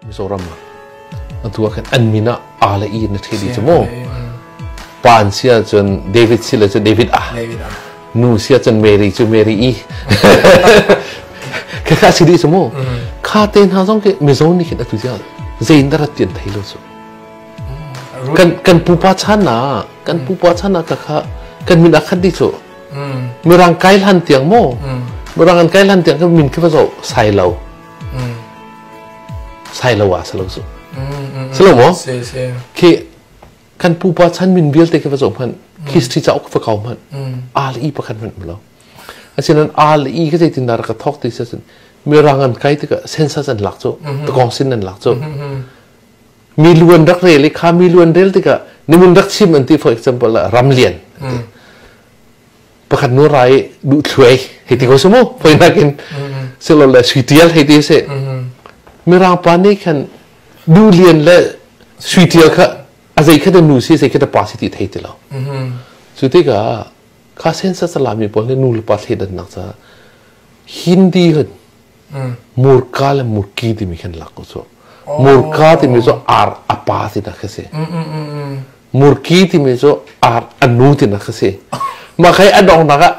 Mizoram ah atu ah khan an min ah A le E na ṭhe dih cu mu. Pa an si ahcun David si le cu David A. Nu si ahcun Mary cu Mary E. Khakha si dih cu mu. Kha te hna zong khi Mizo nih khin atu tiang zei in dah rat ti an thei lo cu. Kan kan pupa chan ah kan pupa chan ah khakha kan min ah khat dih cu. Mirang kai hlan tiang mu. Mirang an kai hlan tiang kan min khi va zoh sai lo. Sai lo ah salo su. Salo maw? Khi kan pupa chan min vialte khi va zoh hmanh, history cauk va kau hmanh, al i pakhat hmanh um lo. Asinain al i ka zeitin dah ka thawk ti si mirang an kai tikah census an lak cu, takong sin an lak cu. Mi luan rak rel i kha mi luan rel tikah nimin rak chim an ti for example ramlian. Pakhat nu rai duh thluai hei ti ko su mu foi nakin silo le sui tial hei ti si mirang pa nih khan du lian le sui tial kha a zei kha nu si zei kha pa si ti thei ti lo cu tikah kha sensa salami pawl nih nu le pa thleidan nak ca Hindi hin murka le murki timi khan lak ko cu murka timi cu ar a pa ti nak khi si Murki timi cu ar a nu tinak a si. Mah kha a donghnak ah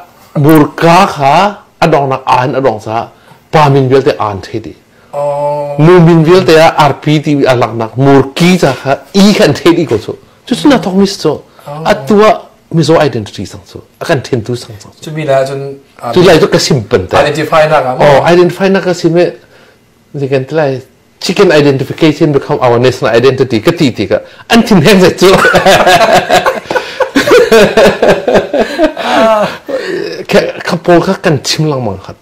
murka kha a donghnak aan a dong caah pa min vialte aan thei dih. Nu min vialte ah arpi ti a laknak murki ca kha i kha an thei dih ko cu. Cucu na thawk mi si cu. Atu ah Mizo identity sang cu a kan thentu sang sang cu. Cu mi la cun cu lai cu ka sim pan te. Identify nak ah Oh, identify nak ka sim i kan ti lai chicken identification become our national identity ka ti tikah an thin heng zet cu kha pawl kha kan chim lengmang kha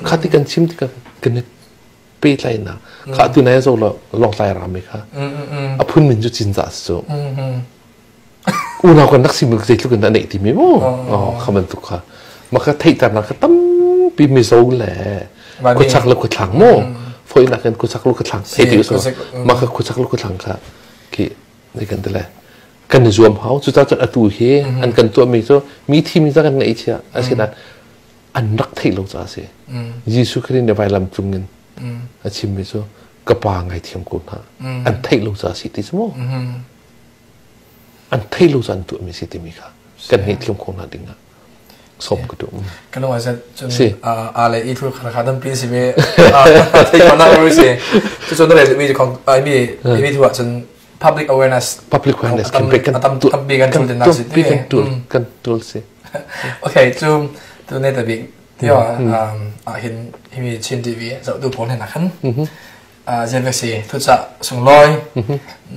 kha ti kan chim tikah kan i pehtlainak kha tu nai zo lo longtlai rami kha a phun min cu cinzah si cu unau kan rak si zeitluk in dah neih timi mu kha bantuk kha mah kha theihternak kha tampi mizo le khuachak le khuathlang mu foinak in khuachak le khuathlang hei ti so mah kha khuachak le khuathlang kha khi zei kan ti le kan i zuam hau cucaah cun atu hi an kan tuahmi cu mi thimi ca kan ngeih chia asinain an rak theih lo caah a si Jesuh Khrih nih vailam cung in a chimmi cu ka pa ngaithiam ko hna an theih lo caah a si ti cu mu An theih lo caan tuahmi si timi kha kan ngaihthiam khawh hna ding ah sawm ka duh. Kan lung azat cun a le i thul kha tampi si mi thei ko na ru si. Cu cun na mi khong ai mi mi thu ah cun public awareness public awareness campaign kan tam tampi kan tul din si ti kan tul kan tul si. Okay cu tu ne ta bik tio ah hin himi Chin TV zoh tu pawl hen khan Zen si thuca sunglawi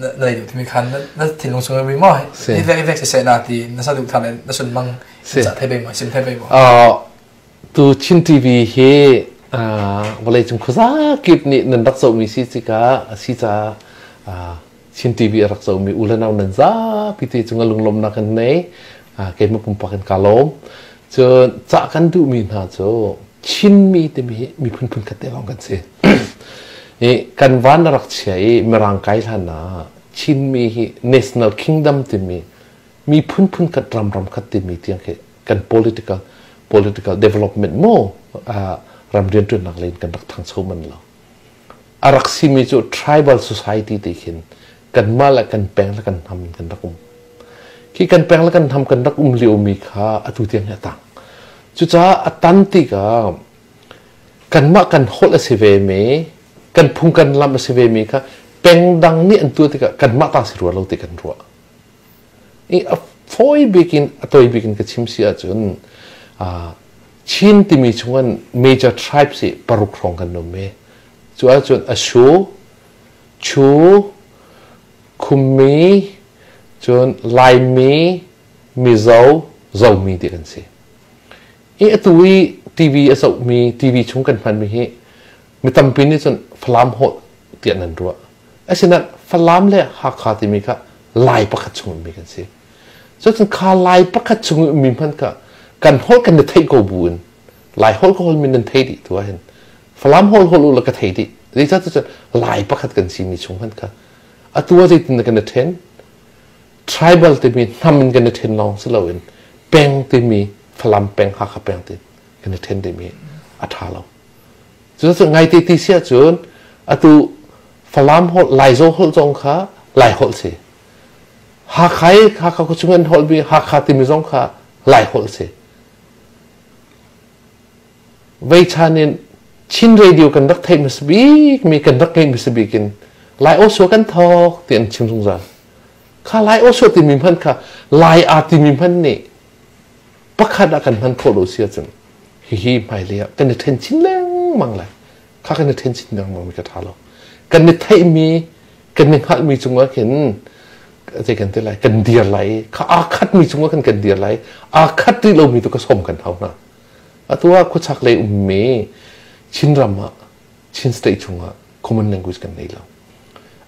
na lei duh timi khan na thinlung sung mi mo hi vek vek se na ti na sa duh than na sun mang ca thei bei mo sim thei bei mo Tu Chin TV hi vawlei cung khuaza kip nih nan rak zohmi si tikah si caah Chin TV a rak zohmi u le nau nan zapi te cungah lunglawmhnak kan nei. Keimah pumpak in kaa lawm. Cun cah kan duhmi hna cu Chinmi timi hi miphun phunkhat te lawng kan si. I kan van a rak chia i Mirang kai hlan ah Chinmi hi National Kingdom timi miphun phunkhat ram ram khat timi tiang khi kan political political development mu ram rianṭuannak lei in kan rak thangcho man lo. A rak simi cu tribal society ti khin kanmah le kan peng le kan hnam in kan rak um. Khi kan peng le kan hnam kan rak um liomi kha atu tiang hi a tang. Cucaah a tan tikah kanmah kan holh a si ve mi, kan phung kan lam a si ve mi kha peng dang nih an tuah tikah kanmah ta si rua lo ti kan ruah. I a fawi bik in a toi bik in ka chim si ahcun Chin timi chungin major tribes hi paruk hrawng kan um i cu ahcun Ashu, Chu, Khummi, cun Laimi, Mizo, Zomi ti kan si. I atu i TV a zohmi, TV chung kan hmanmi hi mi tampi nih cun Falam holh tiah nan ruah. Asinain Falam le Hakha timi kha Lai pakhat chung ummi kan si. Cucun kha Lai pakhat chung i ummi hmanh kha kan holh kan i theih ko bu in Lai holh ka holmi nan thei dih tu ahhin Falam holh holh u law ka thei dih. Zeicah cucun Lai pakhat kan simi chung hmanh kha atu ah zeitin dah kan i ṭhen? Tribal timi hnam in kan i ṭhen lawng si loin peng timi Falam peng, Hakha peng ti kan i ṭhen timi a ṭha lo. Cucu ngaite ti si ahcun atu Falam holh, Laizo holh zong kha Lai holh si. Hakha i Hakha khuachung an holhmi Hakha timi zong kha Lai holh si. Veichan in Chin radio kan rak theih hmasa bikmi kan rak ngeih hmasa bik in Lai aw kan thawk ti an chim zungzal. Kha Lai aw timi hmanh kha Lai aa timi hmanh nih pakhat ah kan hman khawh lo si ahcun hihi hmailei ah kan i ṭhen chin lengmang lai. Kha kan i ṭhen chin lengmang mi ka ṭha lo. Kan i theihmi, kan i hngalhmi cungah khin zei kan ti lai, kan dir lai i kha aa khatmi cungah khan kan dir lai. Aa khat rih lomi tu ka sawm kan hau hna. Atu ah khuachak lei ummi Chinram ah Chin state chungah common language kan nei lo.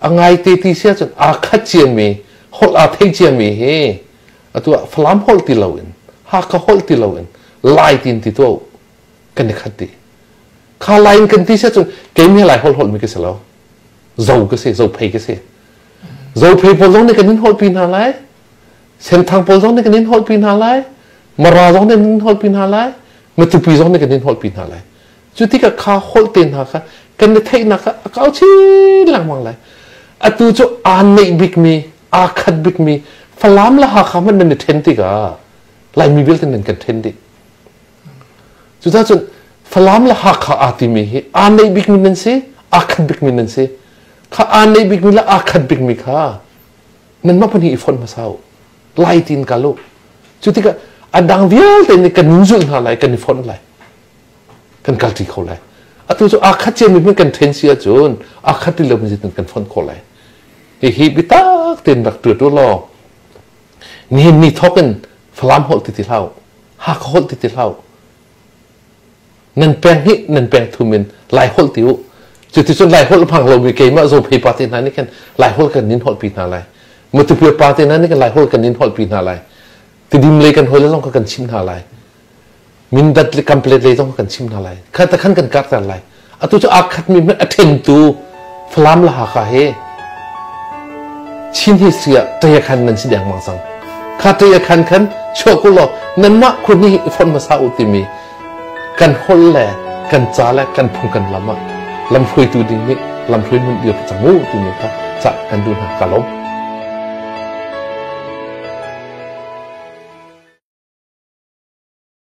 A ngaite ti si ahcun aa khat ciami, holh aa thei ciami hi atu ah Falam holh ti loin, Hakha holh ti loin, Lai tiin ti tuah kan i khat dih. Kha Lai in kan ti si ahcun keimi Lai holh holhmi ka si lo. Zo ka si, Zophei ka si. Zophei pawl zong nih kan in holhpi hna lai. Senthang pawl zong nih kan in holhpi hna lai. Mara zong nih kan in holhpi hna lai. Matupi zong nih kan in holhpi hna lai. Cu tikah kha holh te hna kha kan i theihnak kha a kau chin lengmang lai. Atu cu aa neih bikmi, aa khat bikmi Falam le Hakha hmanh nan i ṭhen tikah Laimi vialte nan kan ṭhen dih. Cucaah cun Falam le Hakha aa timi hi aa neih bikmi nan si, aa khat bikmi nan si. Kha aa neih bikmi le aa khat bikmi kha nanmah pahnih i fonh hmasa u. Lai tiin kal u. Cu tikah a dang vialte nih kan in zulh hna lai, kan i fonh lai. Kan kalṭi kho lai. Atu cu aa khat ciami hmanh kan ṭhen si ahcun aa khat ti lomi zeitin kan fonh khawh lai. Hihi biatak tein rak ṭuat u law nihin ni thawk in Falam holh ti ti hlah u, Hakha holh ti ti hlah u. Nan peng hnih nan peng thum in Lai holh ti u. Cuticun Lai holh hmang lomi keimah Zophei pa te hna nih khan Lai holh kan nin holhpi hna lai. Matupi pa te hna nih khan Lai holh kan nin holhpi hna lai. Tidim lei kan hawile zong kha kan chim hna lai. Mindat le Kamplet lei zong kan chim hna lai. Kha ta khan kan karter lai. Atu cu aa khatmi hmanh a ṭhentu Falam le Hakha he Chin history ah ṭai khan nan si dengmang cang. Kha ṭai khan khan chuah ku law nanmah khun hi i fonh hmasa u timi kan holh le kan ca le kan phung kan lam ah lamhruaitu ding nih lamhruai nun dir cang u timi kha ca kan duh hna ka lawm.